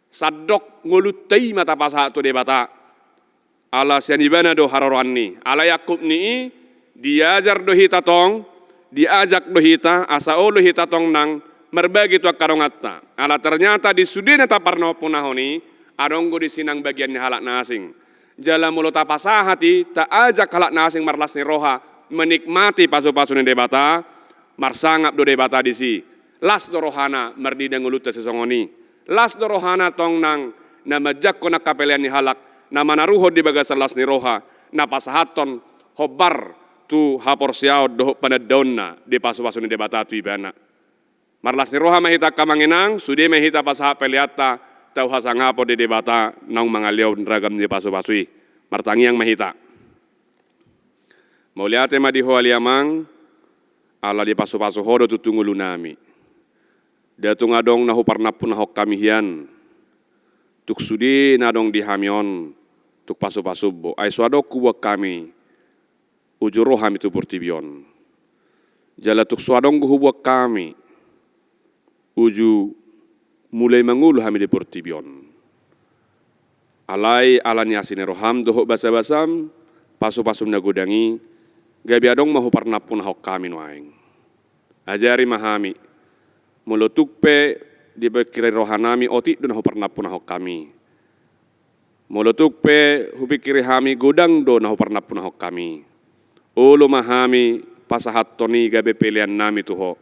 sandok ngolunta i ma tapasahat tu Debata. Ala sian ibana do haroroan ni. Alai angkup ni i, diajar do hita tong, diajak do hita, asa olo hita tong nang marbagi tu angka donganta. Ala ternyata di sude na taparnampunahon i, adong do disi nang bagian ni halak na asing. Jala molo tapasahat i, taajak halak na asing marlas ni roha, menikmati pasu-pasu ni Debata, marsangap do Debata disi. Las do rohana marnida ngolunta sisongon i. Las do rohana tong nang na manjangkon angka pelean ni halak, na manaruhon di bagasan las ni roha, na pasahathon hombar tu haporseaon dohot panandaonna di pasu-pasu ni Debata tu ibana. Marlas ni roha ma hita angka amang inang, sude ma hita pasahat peleanta, tau hasangapon di Debata naung mangalehon ragam ni pasu-pasu i. Martangiang ma hita. Mauliate ma di Ho ale Amang, ala dipasu-pasu Ho do tutu ngolunami. Nda tung adong na huparnampunahon hami hian tu sude na adong di hami on, tu pasu-pasum do. Ai so adong huboan hami uju ro hami tu portibi on. Jala tung so adong do huboan hami uju mulai mangolu hami di portibi on. Alai ala ni asi ni roham dohot basa-basam, pasu-pasum na godang i, gabe adong ma huparnampunahon hami nuaeng. Ajari ma hami, molo tung pe dipikiri rohanami otik do na huparnampunahon hami. Molo tung pe hupikiri hami godang do na huparnampunahon hami, olo ma hami pasahathon i gabe peleannami tu Ho.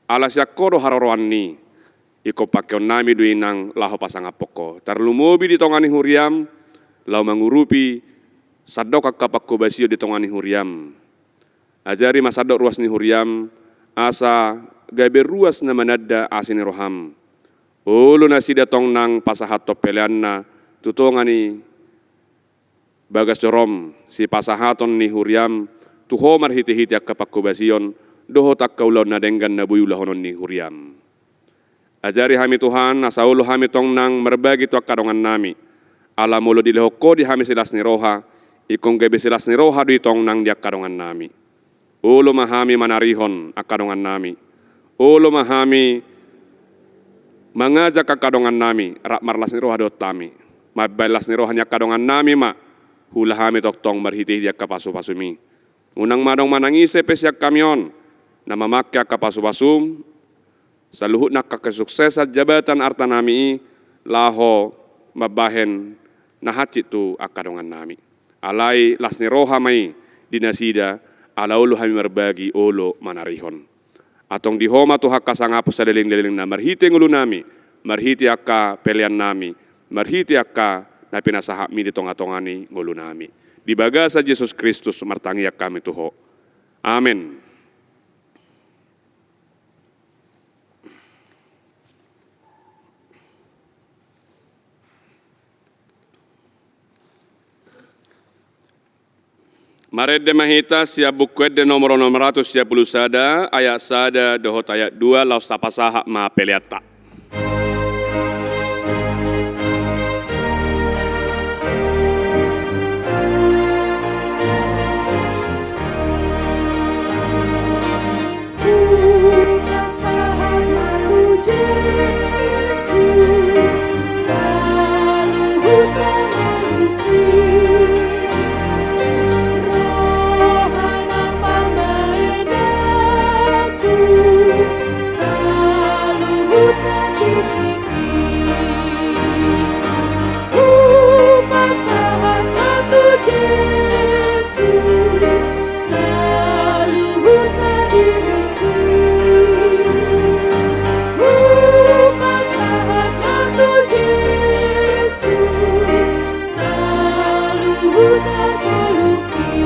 Ala sian Ho do haroroan i, ingkon pakeonnami do i nang laho pasangaphon Ho. Tarlumobi di tonga ni huriam, laho mangurupi sandok angka panghobasion di tonga ni huriam. Ajari ma sandok ruas ni huriam, asa gabe ruas na mananda asi ni roham. Olo nasida tong nang pasahathon peleanna tu tonga ni bagas jorom sipasahaton ni huriaM tu Ho marhitehite angka panghobasion dohot angka ulaon na denggan na boi ulahonon ni huriaM. Ajari hami Tuhan, asa olo hami tong nang marbagi tu angka dongannami. Ala molo dilehon Ho di hami silas ni roha, ingkon gabe silas ni roha do i tong nang di angka dongannami. Olo ma hami manarihon angka dongannami. Olo ma hami mangajak angka dongannami rap marlas ni roha dohot hami. Mambahen las ni roha ni angka dongannami ma huula hami tongtong marhitehite angka pasupasuMi. Unang ma adong manang ise pe sian hami on na mamangke angka pasupasuM, saluhutna angka kesuksesan, jabatan, artanami i laho mambahen na hansit tu angka dongannami. Alai las ni roha ma i di nasida, ala olo hami marbagi, olo manarihon. Antong di Ho ma Tuhan angka sangapon saleleng ni lelengna, marhite ngolunami, marhite angka peleannami, marhite angka na pinasahatMi di tongatonga ni ngolunami. Di bagasan Jesus Kristus martangiang hami tu Ho. Amen. Marende ma hita sian Buku Ende nomor onom ratus sia pulu sada, ayat sada dohot ayat dua, laos tapasahat ma peleanta. Hupasahat ma tu Jesus saluhut na ngolungki. Rohana mambahen ahu saluhut na tingki. Hupasahat ma tu Jesus saluhut na diringki. Hupasahat ma tu Jesus saluhut na ngolungki.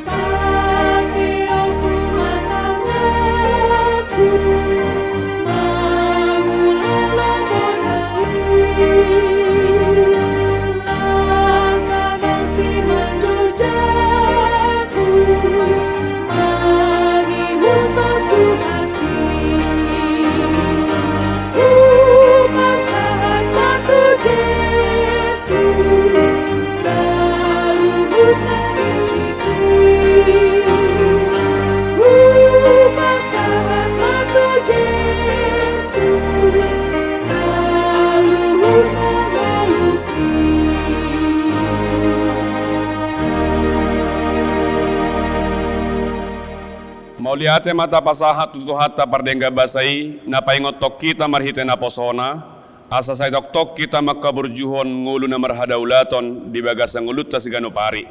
Pakeonku ma tanganku mangula lomo na i, langkangku simanjujak mangihuthon Tuhanki. Hupasahat ma tu Jesus saluhut na tingki. Hupasahat ma tu Jesus saluhut na ngolungki. Mauliate ma tapasahat tu Tuhanta pardenggan basa i, na paingothon hita marhite naposona, asa sai tongtong hita mangkaburjuhon ngolu na marhadaulaton di bagasan ngolunta siganup ari.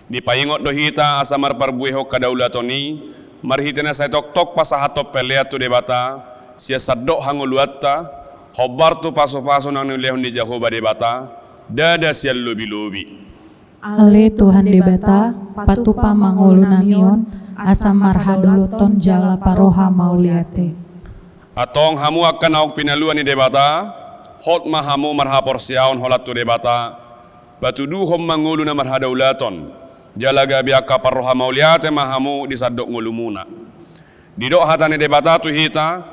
Dipaingot do hita asa marparbuehon hadaulaton i, marhite na sai tongtong pasahathon pelean tu Debata, sian sandok hangoluanta, hombar tu pasupasu na nilehon ni Jahowa Debata, ndada sian lobilobi. Ale Tuhan Debata, patupa ma ngolunami on, asa marhadaulaton jala parroha mauliate. Antong hamu angka naung pinalua ni Debata, hot ma hamu marhaporseaon holan tu Debata, patuduhon ma ngolu na marhadaulaton, jala gabe angka parroha mauliate ma hamu di sandok ngolumuna. Didok hata ni Debata tu hita,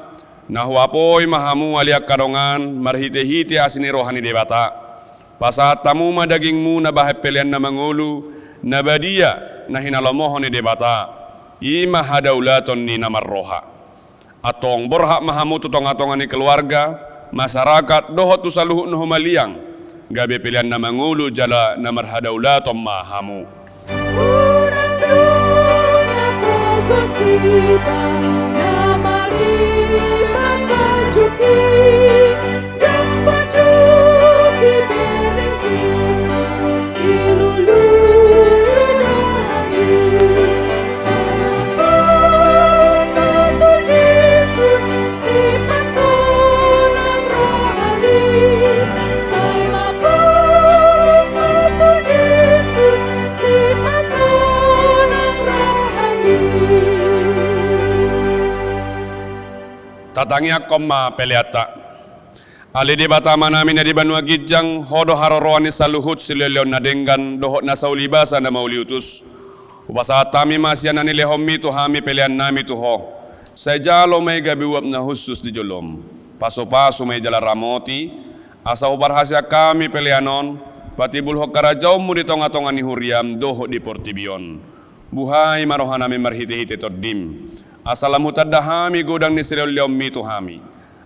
na huapoi ma hamu ale angka dongan marhitehite asi ni roha ni Debata. Pasahat hamu ma dagingmuna bahen pelean na mangolu, na badia, na hinalomohon ni Debata. I ma hadaulaton ni na marroha. Antong borhat ma hamu tu tongatonga ni keluarga, masyarakat, dohot tu saluhut na humaliang, gabe pelean na mangolu jala na marhadaulaton ma hamu. Unang dung na pogos hita na maripangajungki, dung pajupi bereng Jesus i lululu rohami. Sai maporus ma tu Jesus sipasonang rohami. Sai maporus ma tu Jesus sipasonang Tatangiangkon ma peleanta. Ale Debata Amanami na di banua ginjang, Ho do haroroan ni saluhut silehonlehon na denggan dohot na saulibasa na mauliutus. Hupasahat hami ma sian na nilehonMi tu hami peleannami tu Ho. Sai jalo ma i gabe uap na hushus di joloM. Pasupasu ma i jala ramoti, asa huparhaseang hami pelean on patimbulhon harajaonMu di tongatonga ni huriaM dohot di portibi on. Buhai ma rohanami marhitehite TondiM, asa lam hutanda hami godang ni silehonlehonMi tu hami,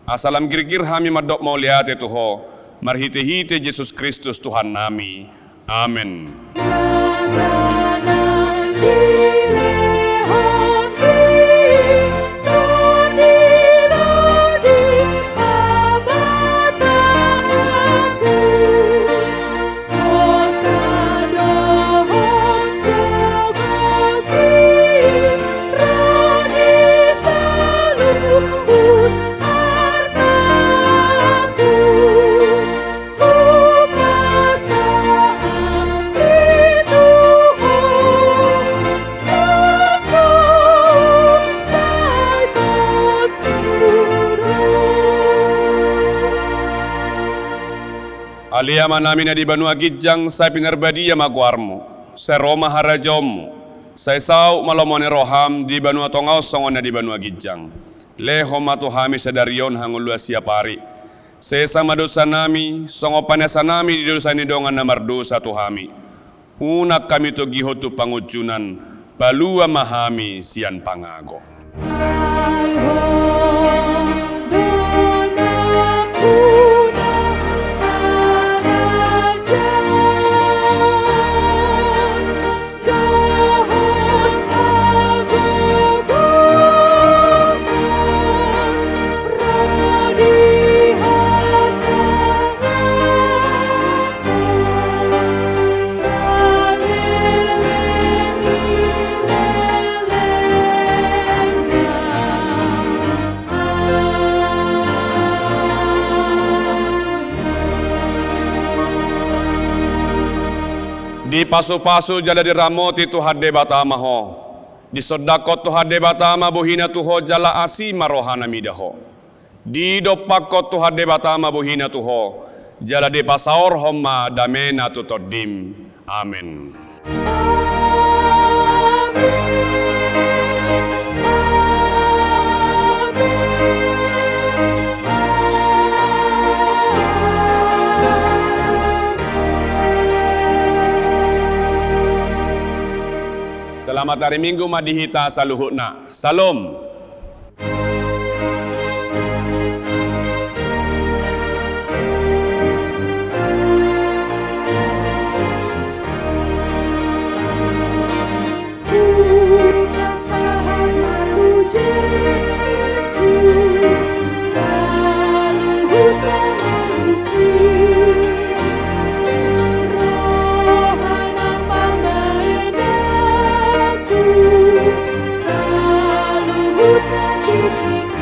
asa lam girgir hami mandok mauliate tu Ho, marhitehite Jesus Kristus Tuhannami. Amen. Ale Amanami na di banua ginjang, sai pinarbadia ma goarMu, sai ro ma harajaonMu, sai saut ma lomo ni rohaM di banua tonga on songon na di banua ginjang. Lehon ma tu hami sadari on hangoluan siapari. Sesa ma dosanami, songon panesanami di dosa ni dongan na mardosa tu hami. Unang hami togihon tu pangunjunan, palua ma hami sian pangago. Dipasupasu jala diramoti Tuhan Debata ma ho. Disondangkon Tuhan Debata ma bohiNa tu ho jala asi ma rohaNa mida ho. Didompakkon Tuhan Debata ma bohiNa tu ho, jala dipasaorhon ma dameNa tu tondim. Amen. Selamat hari Minggu ma di hita saluhutna. Salom. Hupasahat ma tu Jesus saluhut pangaluki. Roha nang pambahenanku saluhut na tingki.